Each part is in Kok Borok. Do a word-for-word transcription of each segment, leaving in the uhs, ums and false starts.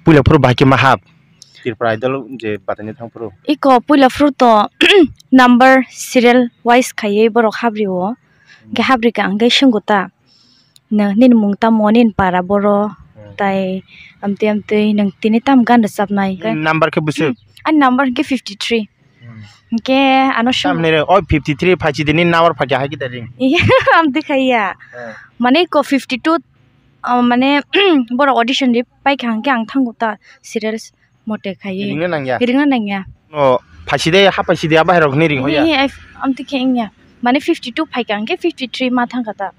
Puila phuru bahai khe ma hap? Tripura Idol je batani thang phuru. Iko puila phuru to number serial wise khaiwi borok habrio. Hwnkhe habrika hwnkhe swngo ta. Nini mung tamo nini para boro. Hmm. Tai amtwi amtwi nwng tini tam gan rwchapnai. Nini number khe bwswk? Ani number hwnkhe fifty three. Hmm. Hwnkhe ano swngo. Tamni re, o fifty three phachi dini number phaikha hai khe da ring. Iya, amtwi khaiya. Hmm. Mane iko fifty two, ah, mane borok audition ri paikha hwnkhe ang thango ta serials mote khaiwi. Ringna nangya. Ringna nangya. No, phaisi de, ha phaisi de, abo hai rok hinwi ring hoya. He, he, amtwi khe wngya. Mane fifty two phaikha hwnkhe fifty three ma thangkha ta.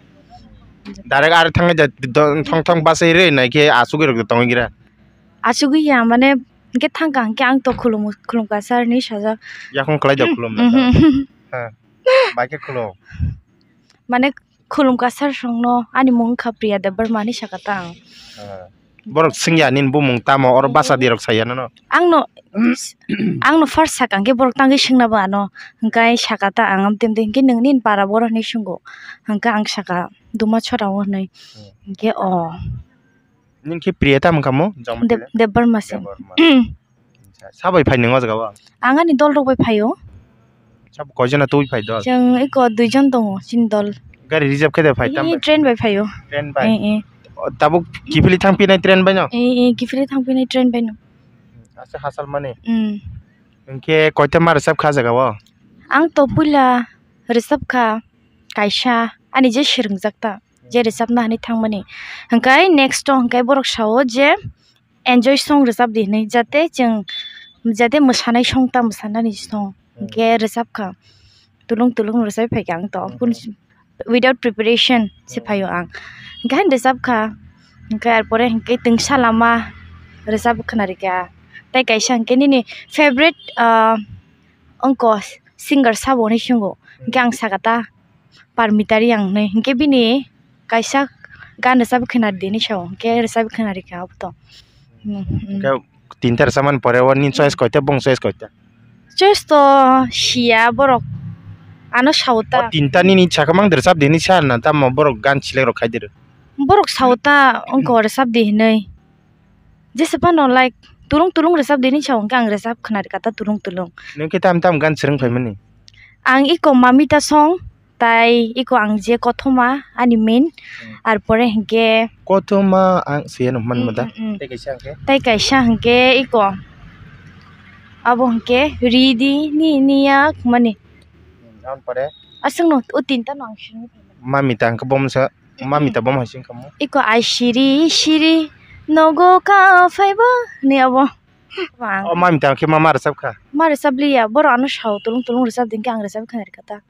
Direct ar thangwi da, do, thong thong basai re, nai khe asugwi rok tongwi gira. Asugwi ya, mane hwnkhe thangkha hwnkhe ang to khulum, khulum ka sir ni sajak. Yakung khlai da khulum da. Mhm. Ha. Bai khe khulum. Mane khulumka sir songno ani mung wngkha Priya Debbarma hinwi sakha ta ang. Ah. Borok swngya nini bumung tamo oro basa dirok saya nono? Angno, angno first sakha hwnkhe borok tangwi swngna bo ano hwnkhe sakha ta ang amtwi amtwi hwnkhe nwng nini para boro hinwi swngo hwnkhe ang sakha Duma Chora o hinwi. Hmm. Hwnkhe o. Nini khe Priya tamo wngkha mo? Deb-, Debbarma se. Debbarma. Sa bai phai nang o jaga o? Ang ani dol rok bai phaio. Sabo koi jona twi phai dol? Chwng eko dui jon tongo chini dol. Gari reserve khe de phai tam? Ee, bai? Train bai phaio. Train bai? Ee, ee. O, tabuk kiphilwi thang phinai train bai no? Ee, ee, kiphilwi thang phinai train bai no. Asa hachal mani? Mm. Hwnkhe koita ma rwchap kha jaga o? Ang to puila rwchap kha kaisa ani je swrwngjak ta, je rwchapna hinwi thangmani. Hwnkhe next o hwnkhe borok sao je enjoy song rwchap di hinwi, jate chwng, jate mwsanai song ta mwsanani song hwnkhe rwchap kha. Tulung tulung rwchap phai kha ang to. Hmm. Kun without preparation se phaio ang. Hwnkhe haino rwchap kha. Hwnkhe ar pore hwnkhe twngsa lama rwchap khna rikha. Tai kaisa hwnkhe nini favorite, ah, wngkha singer sabo hinwi swngo. Hwnkhe ang sakha ta Parmita Reang hinwi. Hwnkhe bini kaisa gan rwchap khna di hinwi sao, hwnkhe rwchap khna rikha abo to. Hmm, hmm. Hwnkhe tinta rwchapmani pore o nini choice koita, bong choice koita? Choice to siya borok ano sao ta. O tinta nini sakha mang rwchap di hinwi sa na, tamo borok gan select rok khai di rw? Borok sao ta wngkha rwchap di hinwi. Jesa phano like tulung tulung rwchap di hinwi sao, hwnkhe ang rwchap khna rikha ta tulung tulung. Nwng khe tam tam gan swrwng phaimani? Ang iko Mamita song, tai iko ang je kothoma ani main, hmm, ar pore hwnkhe kothoma ang se ano man mada. Mm, mm, mm. Tai kaisa hwnkhe? Tai kaisa hwnkhe iko abo hwnkhe ridi ni niya mani. Hmm, aboni pore? Aswkno o tinta no ang sini. Mamita hwnkhe bomo sa. Mamita bomo hai se wngkha mo? Iko ai siri siri nogo ka phaiba ni abo. O Mamita khe ma ma rwchap kha? Ma rwchap liya, borok ano sao tulung tulung rwchap di hwnkhe ang rwchap khna rikha ta.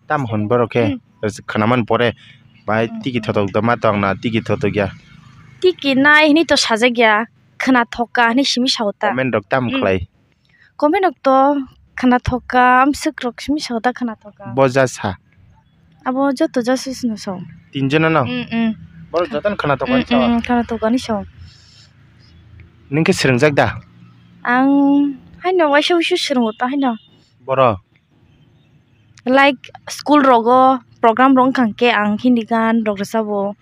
Tam hwn borok khe, hmm, khwnamani pore bai, hmm, tiki thotok da ma tong na, tiki thotok ya. Tiki nai hinwi to sajak ya, khna thok kha hinwi simi sao ta. Comment rok tam, hmm, khlai? Comment rok to khna thok kha, amswk rok simi sao ta khna thok kha. Bo ja sa? Abo joto judges no sao. Tinjon no? Mm, mm. Borok jotono khna thok kha, mm, sao? Mm, khna thok kha hinwi sao. Nwng khe swrwngjak da? Ang haino waisa wuisu swrwngo ta haino. Boro? Like school rogo program rok wngkha hwnkhe ang Hindi gan rok rwchabo.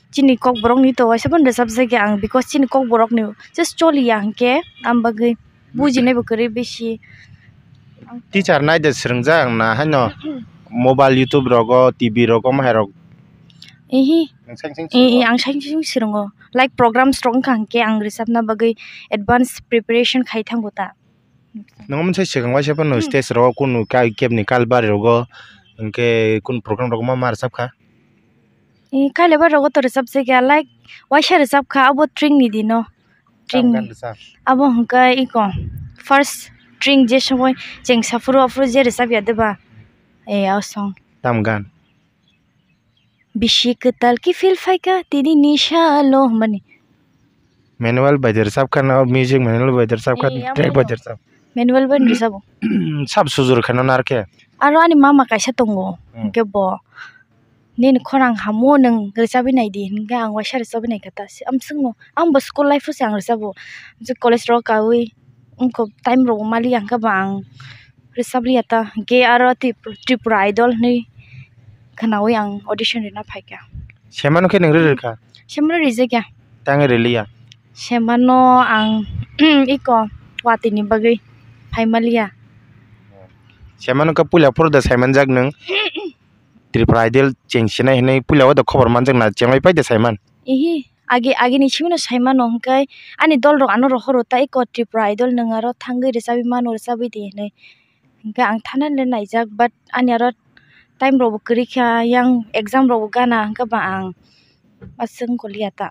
Chini kokborok ni to waisa phano rwchapjak ya ang, because chini kokborok ni just choliya hwnkhe, am bagwi bujinai bo kwrwi bisi. Teacher nai de swrwngjak na haino mobile, YouTube rogo, T V rogo, ma hai rok? Ihi. Nwng sangsing, ihi, swrwngo? Ang sangsing swrwngo. Like programs rok wngkha hwnkhe ang rwchapna bagwi advance preparation khai thango ta. Nwng mwnsa swkang waisa phano, hmm, stage rogo kunu kai kebni kalbari rogo hwnkhe kunu program rogo ma ma rwchap kha? E, kailaibar rogo to rwchapjak ya, like, waisa rwchap kha, abo tring ni dino. Tring. Tam gan rwchap? Abo hwnkhe iko first tring je somoi chengsa phuru, aphuru je rwchap ya de ba? E, o song. Tam gan? Bisi kwtal kiphil phaikha tini ni salo hwnmani. Manual bai de rwchap kha na, music manual bai de rwchap kha, eh, track bai de rwchap? Manual bai rwchabo. Sab sujur kha na nar khe? Aro ani mama kaisa tongo, hmm, hwnkhe bo nini khorang hamo, nwng rwchabwi nai di, hwnkhe ang waisa rwchabwi nai kha ta. Amswkno, ang bo school life o se ang rwchabo, je college rok kaui wngkha time rok maliya hwnkhe bo ang rwchap liya ta, hwnkhe aro Trip-, Tripura Idol hinwi khwnaui ang audition rwna phaikha. Semano khe nwng rwrwkha? Semano rijak ya. Tangwi rwliya? Semano ang iko watini bagwi phaimaliya. Semano khe puila phuru da saimanjak nwng? Tripura Idol cheng sinai hinwi puila o da khobor manjak na, chengwi pai da saiman? Ihi, agi, agini simino saimano hwnkhe ani dol rok ano rohoro ta iko Tripura Idol nwng aro thangwi rwchabwi mano, rwchabwi di hinwi. Hwnkhe ang thanani le naijak, but ani aro time rokbo kwrwi kha, yang exam rokbo gana, hwnkhe ba ang aswk wngkoliya ta,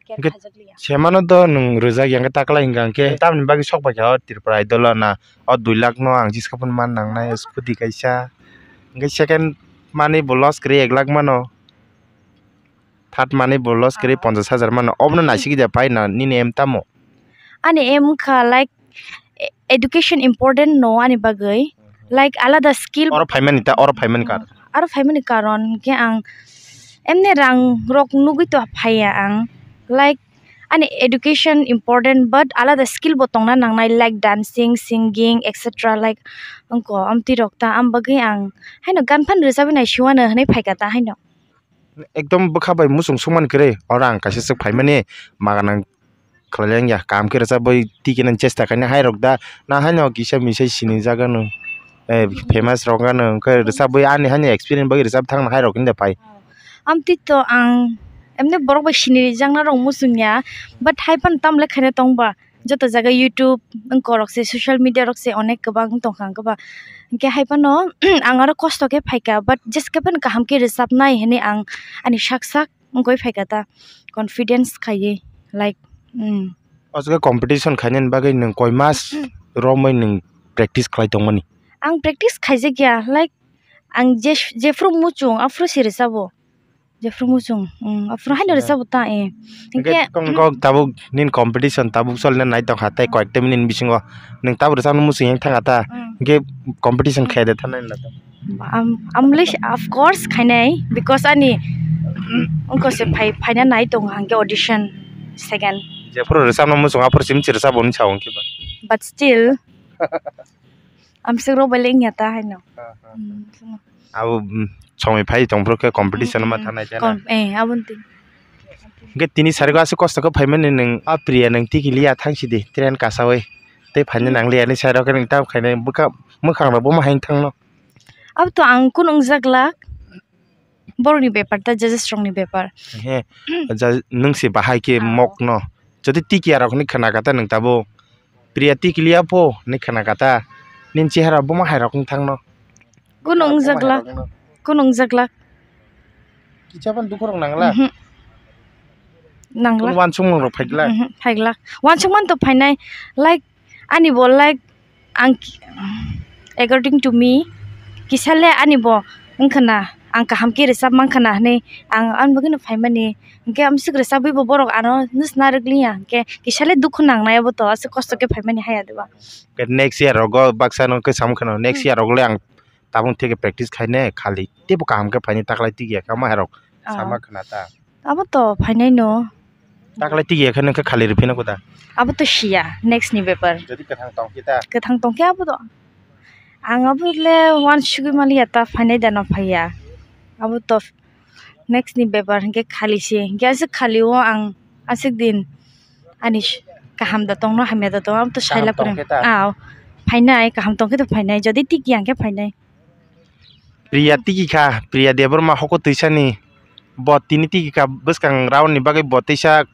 care Hwnkhe khajakliya. Semano do nwng rwjak yang khe taklai hwnkha hwnkhe tamni bagwi sok paikha o Tripura Idol o na, o dui lakh no ang jiska phano man nangnai scooty kaisa, hwnkhe second manwi bo loss kwrwi ek lakh mano. Third manwi bo loss kwrwi Ah. ponchash hajar mano. Obono naisiki da pai na nini aim tamo? Ani aim wngkha, like, e-, education important no ani bagwi. Like, alada skill Oro phaimani ta, oro phaimani kar. Aro phaimani karon hwnkhe ang emni rang rok nugwi to phaiya ang. Like, ani education important, but alada skill bo tongna nangnai, like dancing, singing, et cetera. Like, wngko amtwi rok ta, am bagwi ang haino gan phan rwchabwi naisiwano hwnwi phaikha ta haino. Ekdom bwkha bai muchung sukmani kwrwi, oro ang kaisa swk phaimani, maga nang khlai ya, kaham khe rwchabwi twi khe nang chesta khainai, hai rok da na haino kisa misa sinijak ano, eh, famous rok ano, hwnkhe rwchabwi ani haino experience bagwi rwchap thangna hai rok hinda phai. Amtwi to ang emni borok bai sinirijakna rok muchung ya, but hai phano tamle khaina tong ba. Joto jaga YouTube wngkorok se, social media rok se onek kwbang wng tongkha, wngkhe ba. Hwnkhe hai phano ang aro kosto khe phaikha, but jesa khe phano kaham khe rwchapnai hinwi ang ani sak sak wngwi phaikha ta, confidence khaiwi, like, mm. O jaga competition khainani bagwi nwng koi mas romwi nwng practice khlai tongmani? Ang practice khaijakya, like, ang je, jephru muchung aphuru se rwchabo. Jephru muchung, mm, aphuru haino rwchabo ta, eh. Hwnkhe Hwnkhe kok, kok tabuk nini competition tabuk solna nai tongkha tei koyekta minute bisingo nwng tabuk rwchapna muchung yang thangkha ta, Mm. hwnkhe competition khaya de thanai na? Am, amle, of course, khainai, because ani, mm, wngkha se phai, phaina nai tongo hwnkhe audition second. Jephuru rwchapna muchung aphuru simi se rwchabo hinwi sao hwnkhe ba? But still, amswk rok bai le wngya ta haino. Ha, ha, ha. Mm, sono. Abo, mm, somoi phai tongphuru khe competition Mm, ma mm, thanai jana. Com-, eh, aboni twi. Hwnkhe tini sariko aswk kosto khe phaimani nwng, a Priya nwng tiki liya thang sidi train kasawi tei phaina Mm. nangliya hinwi sai rok khe nwng tamo khainai bwkha mwkhang rok bo ma hai thangno. Abo to ang kunu wngjaglak. Borokni bepar ta, judges rokni bepar. He, ja-, nwng se bahai khe Ah. mokno. Jodi tikiya rok hinwi khna kha ta nwng tabuk. Priya tikiliya pho hinwi khna kha ta. Nini chehara buma hai rok wng thangno. Kunu Buma hai wngjaglak. rokno. Kunu wngjaglak. Kicha phano dukhu rok nangla. Mhm. Nangla. Kunu wansukmung rok phaikla. Mhm, phaikla. Wansukmani to phainai. Like, ani bo, like, ang ki-, according to me, kisa le ani bo wngkha na, ang kaham khe rwchap mankha na hinwi ang ani bagwino phaimani. Hwnkhe amswk rwchabwi bo borok ano nws narwk liya, hwnkhe kisa le dukhu nangnai abo to, aswk kosto khe phaimani haya deba. Hwnkhe next year rogo baksa no khe samung kheno, next Hmm. year rogo le ang tabuk theke practice khaine khali teibo kaham khe phaini taklai tigi ya khe ama herok Ah. sama khna ta. Abo to phainai no. Taklai tigi ya khe nang khe khali rw phino kuda. Abo to siya, next ni bepar. Jodi kwthang tong khe ta. Kwthang tong khe abo to. Ang abo le wansugwi maliya ta phainai da no phaiya. Abo to next ni bepar hwnkhe khali se. Hwnkhe aswk khali o ang aswk din ani s-, kaham da tongno hamya da tong, abo to Kaham saila tong pore. khe ta. Ah, phainai, kaham tong khe to phainai. Jodi tigi ya hwnkhe phainai. Priya tiki kha, Priya Debbarma hoko twisani. Bo tini tiki kha bwskang round ni bagwi bo teisa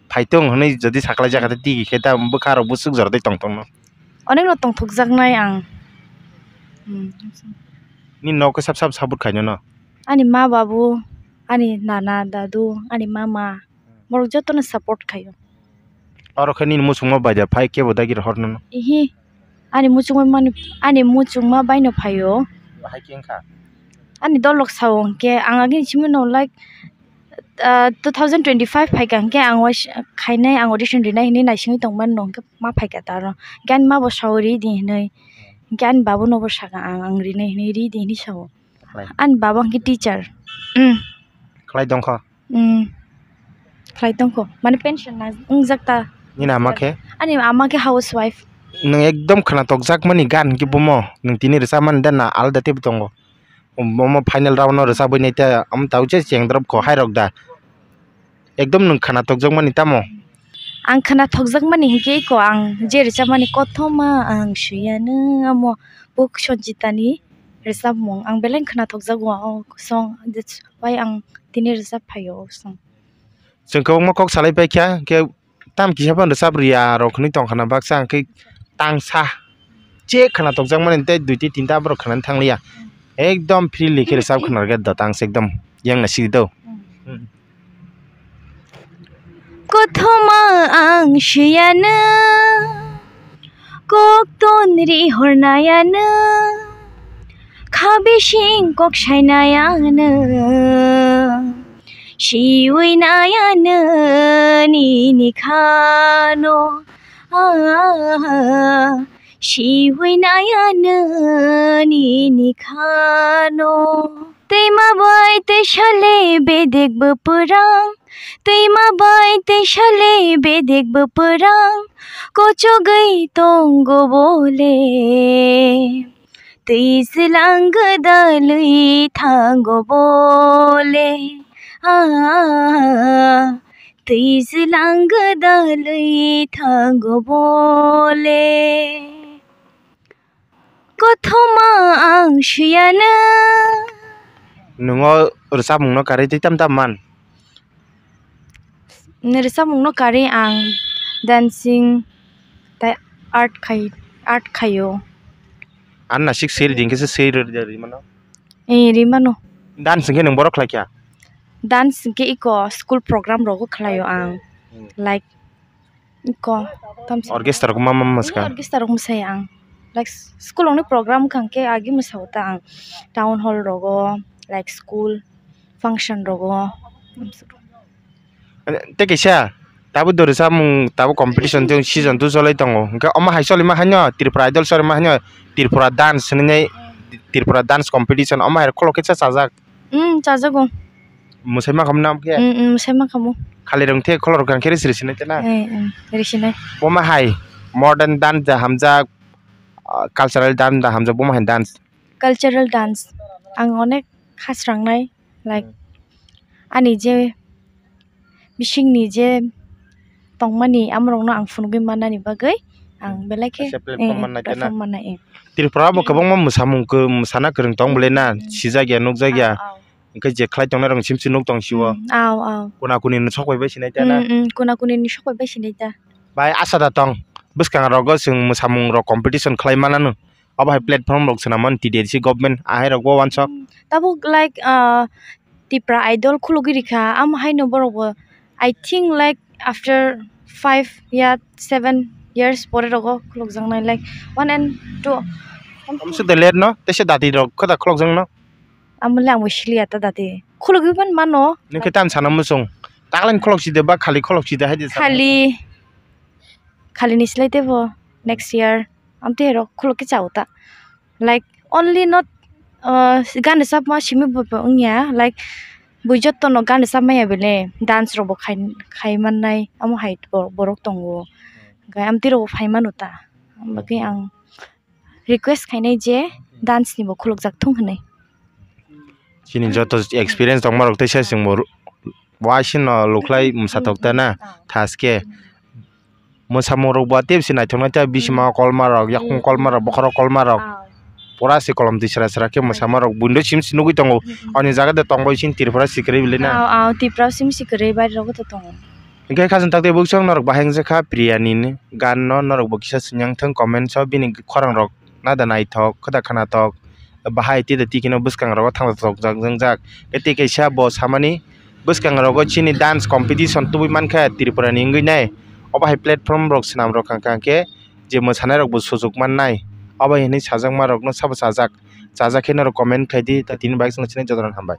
phaitung hwnwi jodi saklai jakha tei tiki khe ta bwkha rok bwswk jora tei tong tongno. Onek no tongthokjaknai ang. Hmm. Nini nok khe sab sab support khaino no? Ani ma babu, ani nana dadu, ani mama, borok jotono support khaio. Oro khe nini muchungma bai da phai kebo dagi rohor nono? Ihi, ani muchungma mani, ani muchungma baino phaio. Bahai khe wngkha? Ani dol rok sao hwnkhe ang agini simi no, like, ah, two thousand twenty-five phaikha hwnkhe ang wais-, khainai, ang audition rinai hinwi naisingwi tongmani no hwnkhe ma phaikha ta aro. Hwnkhe ani ma bo sao ri di hinwi. Hwnkhe ani babu no bo sakha ang, ang rinai hinwi ri di hinwi sao. Khlai. Ani baba hwnkhe teacher. Mm. Khlai tongkho? Mm. Khlai tongkho. Mane pension na wngjak ta. Nini ama khe? Ani ama khe housewife. Nwng ekdom khwnatok jakmani gan hwnkhe bomo. Nwng tini rwchapmani da na alada teibo tongo? Bomo final round no rwchapwi nai ta, omo tabuk je chengdrop kho hai rok da. Ekdom nwng khwnatok jakmani tamo? Ang khwnathokjakmani hinkhe eko ang je rwchapmani kothoma ang suyano amo bo Sanjitani rwchapmung ang belai khwnathokjago o song, that's why ang tini rwchap phaio o song. Chwng kwbangma kok salai paikha, hinkhe tam kisa phano rwchap rwya rok hinwi tongkha na baksa, hinkhe tangsa je khwnathokjakmani tei duiti tinta borok khwnani thangliya, ekdom freely khe rwchap khwna rwkhe do tangsa ekdom yang naisik do. Kothoma ang suyano, kok tonri hornayano, kha bising kok sainayano, siwi nayano nini khano, ah, siwi nayano nini khano. Twima bai tei sale bedek bwpwrang, twima bai tei sale bedek bwpwrang, kochogwi tongo bole. Twi swlang gwdalwi thango bole, ah, twi swlang gwdalwi thango bole. Kothoma ang suyano. Nungo rwchapmungno karwi twi tam tam man? Rwchapmungno karwi ang dancing tei art khai, art khaio. Anna sik seri din khe se seri rwdi mano. Eh, rimano. Dance hwnkhe nwng borok khlai kha? Dance hwnkhe eko school program rogo khlaio ang. Hmm. Like, eko, tamsa. Orchestra rok ma, ma, ma, Ni orchestra rok mwsai ang. Like, school rokni program wngkha hwnkhe agi mwsao ta ang. Town hall rogo, like, school function rogo. Tei kaisa, tabuk do rwchapmung, tabuk competition tei season two cholai tongo. Hwnkhe omo hai choli ma haino Tripura Idol choli ma haino Tripura dance hinwi Tripura dance competition omo hai khulok khe cha chajak. Mm, chajago. Mwsai ma khamu nam khe? Mm, mm, mwsai ma khamu. Khali rwng the khulok rwkha khe risi risi nai tena? Eh, mm, risi nai. Omo hai modern dance da hamjak, ah, cultural dance da hamjak, omo hai dance? Cultural dance. Ang onek khasrangnai. Like, ani je bisingni je tongmani amorokno ang phunugwi mannani bagwi ang belai khe, kaisa platform eh, mannai khe na? Platform mannai, eh. Tripura bo kwbangma mwsamung kw-, mwsana kwrwng tong bwle na, hmm, sijak ya, nukjak ya. Ah, ah. Hwnkhe je khlai tongnai rok simsi nuk tong sio. Hmm, au, au. Kuna kuni ni sok bai bai sinai ta na? Hmm, hmm, kuna kuni ni sok bai bai sinai ta. Bai asa da tong, bwskang rogo chwng mwsamung rok competition khlai mananw. Obo hai platform rok swnam mani T D R C government ahai rok bo wansok. Tabuk like, ah, Tipra Idol khulugwi rikha, amo haino borok bo, I think, like, after five ya seven years pore rogo khulukjaknai, like, one and two. Tamsuk de let no, tese dati rok khoda khulukjak no. Amo le ang bo siliya ta dati. Khulugwi ban mano. Nokhe tam sana muchung. Taklen khuluk side ba khali khuluk side hai de sana. Khali, khali ni slai tebo next year. Amtwi rok khuluk khe chao ta. Like, only not, uh, gan rwchapma simi bo wngya, like, bui jotono gan rwchapmaya bele dance rokbo khai, khai mannai, amo hai bo-, borok tongo. Hwnkhe amtwi rokbo phai mano ta. Bagwi ang request khainai je dance ni bo khulukjak thung hinwi. Chini joto experience tongma rok teisa chwngbo ru-, waisino lukhlai mwsathok ta na, thaske. Mwsamung rok ba tei bisi naithoknai ta, bisima kolma rok, yakung kolma rok, bokhorok kolma rok. Pura se kolom twi sra sra khe mwsama rok buino sim si nugwi tongo. Ani jaga de tongbai sin Tripura si kwrwi bwle na. Aw, aw, Tripura sim si kwrwi bari rogo to tongo. Hwnkhe khajang tak tei buksong norok bahai wngjakha Priya ni gan no, norok bo kisa swngyang thung comment o bini khorang rok nada naithok, khoda khnathok, bahai tei da twi kheno bwskang rogo thangtok jak wngjak. Tei kaisa bo samani bwskang rogo chini dance competition tubui mankha Tripura ni wngwi nai. Obo hai platform rok swnam rok hwnkha hwnkhe je mwsanai rok bo sujuk mannai. Obo hinwi sajakma rok no sabo chajak, chajak khe norok comment khai di, tei tini bai chwng sinai jotono hambai.